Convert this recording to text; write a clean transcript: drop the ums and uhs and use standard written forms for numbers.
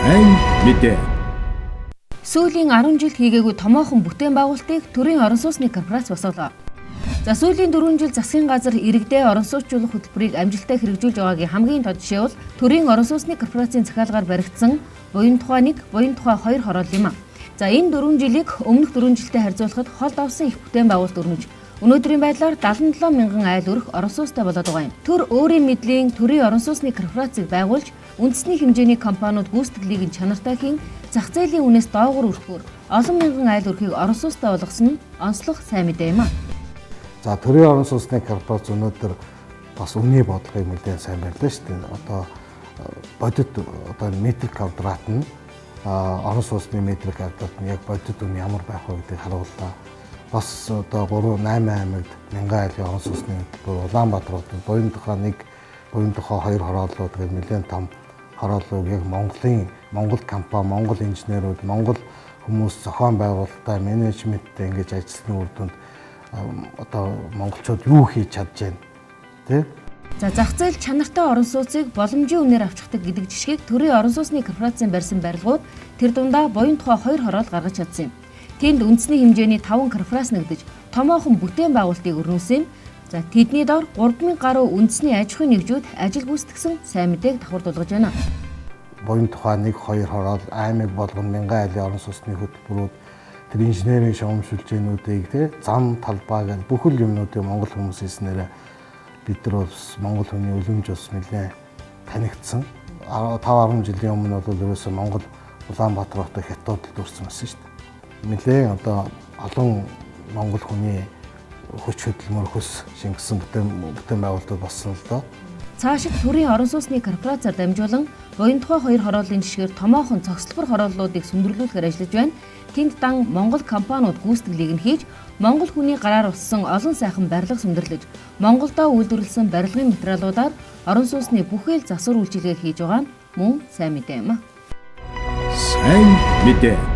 Сайн мэдээ. Сүүлийн 10 жилд хийгээгүй томоохон бүтээн байгуулалтыг төрийн орон сууцны корпорац босголоо. За сүүлийн 4 жил засгийн газар иргэдээ орон сууцчлах хөтөлбөрийг амжилттай хэрэгжүүлж байгаагийн хамгийн тод жишээ бол төрийн орон сууцны корпорацийн захиалгаар баригдсан Буян тухай 1, Буян тухай 2 хороолол юм а. За энэ 4 жилийг өмнөх 4 жилтэй харьцуулахад хол давсан их бүтээн байгуулалт өрнөж өнөөдрийн байдлаар 77 мянган айл өрх орон сууцтай болоод байгаа юм. Төр өөрийн мэдлийн төрийн орон сууцны корпорацийг байгуулж үндэсний хэмжээний компаниуд гүйцэтгэлийг нь чанартай хийн зах зээлийн үнээс доогуур өртгөөр олон мянган айл өрхийг орон сууцтай болгосон нь онцлог сайн мэдээ юм а. За төрийн орон сууцны корпорац өнөөдөр бас үнийн бодлогыг нэлээд сайн барьлаа шүү дээ. Одоо бодит одоо метр квадрат нь орон сууцны метр квадрат нь яг бодит үн ямар байх вэ гэдгийг харууллаа. Бас одоо 3 8 аймагт мянган айлын орон сууцны хөтөлбөр Улаанбаатар хотод Буян тухай 1, Буян тухай 2 хорооллууд гэх нэлээд том хорооллыг яг Монголын Монгол компани, Монгол инженерүүд, Монгол хүмүүс зохион байгуулалтаа, менежменттэй ингэж ажилласны үр дүнд одоо монголчууд юу хийж чадж байна тий? За зах зээл чанартай орон сууцыг боломжийн үнээр авчдаг гэдэг жишгийг төрийн орон сууцны корпорацийн барьсан барилгууд тэр дундаа Буян тухай 2 хороол гаргаж чадсан юм. Тэнд үндэсний хэмжээний 5 корпорац нэгдэж томоохон бүтээн байгуулалтыг өрнүүлсэн юм. За тэдний дор 3000 гаруй үндэсний аж ахуйн нэгжүүд ажил гүйцэтгсэн сайн мэдээг давхар дулгаж байна. Буян тухай 1 2 хороол аймаг болгон мянган айлын орон сууцны хөтөлбөрүүд тэр инженерийн шугам сүлжээнүүдийг тий зам талбай гэл бүхэл юмнуудыг монгол хүмүүс хийснээрээ бид нар бас монгол хүний үлэмж бас нэлээд танигдсан. 5 10 жилийн өмнө бол ерөөсөө Монгол Улаанбаатар хотод хятадд дүүрсэн байсан шүү дээ. Нэлээд одоо олон монгол хүний хүч хөдөлмөр хөлс шингэсэн бүтээн байгуулалтууд болсон л доо. Цаашид төрийн орон сууцны корпорацаар дамжуулан Буян тухай 2 хорооллын жишгээр томоохон цогцлбор хорооллуудыг сүндэрлүүлэхээр ажиллаж байна. Тэнд дан Монгол компаниуд гүйцэтгэлийг нь хийж Монгол хүний гараар уссан олон сайхан барилга сүндэрлэж Монголдоо үйлдвэрлэсэн барилгын материалуудаар орон сууцны бүхэл засвар үйлчилгээ хийж байгаа нь мөн сайн мэдээ юм а. Сайн мэдээ.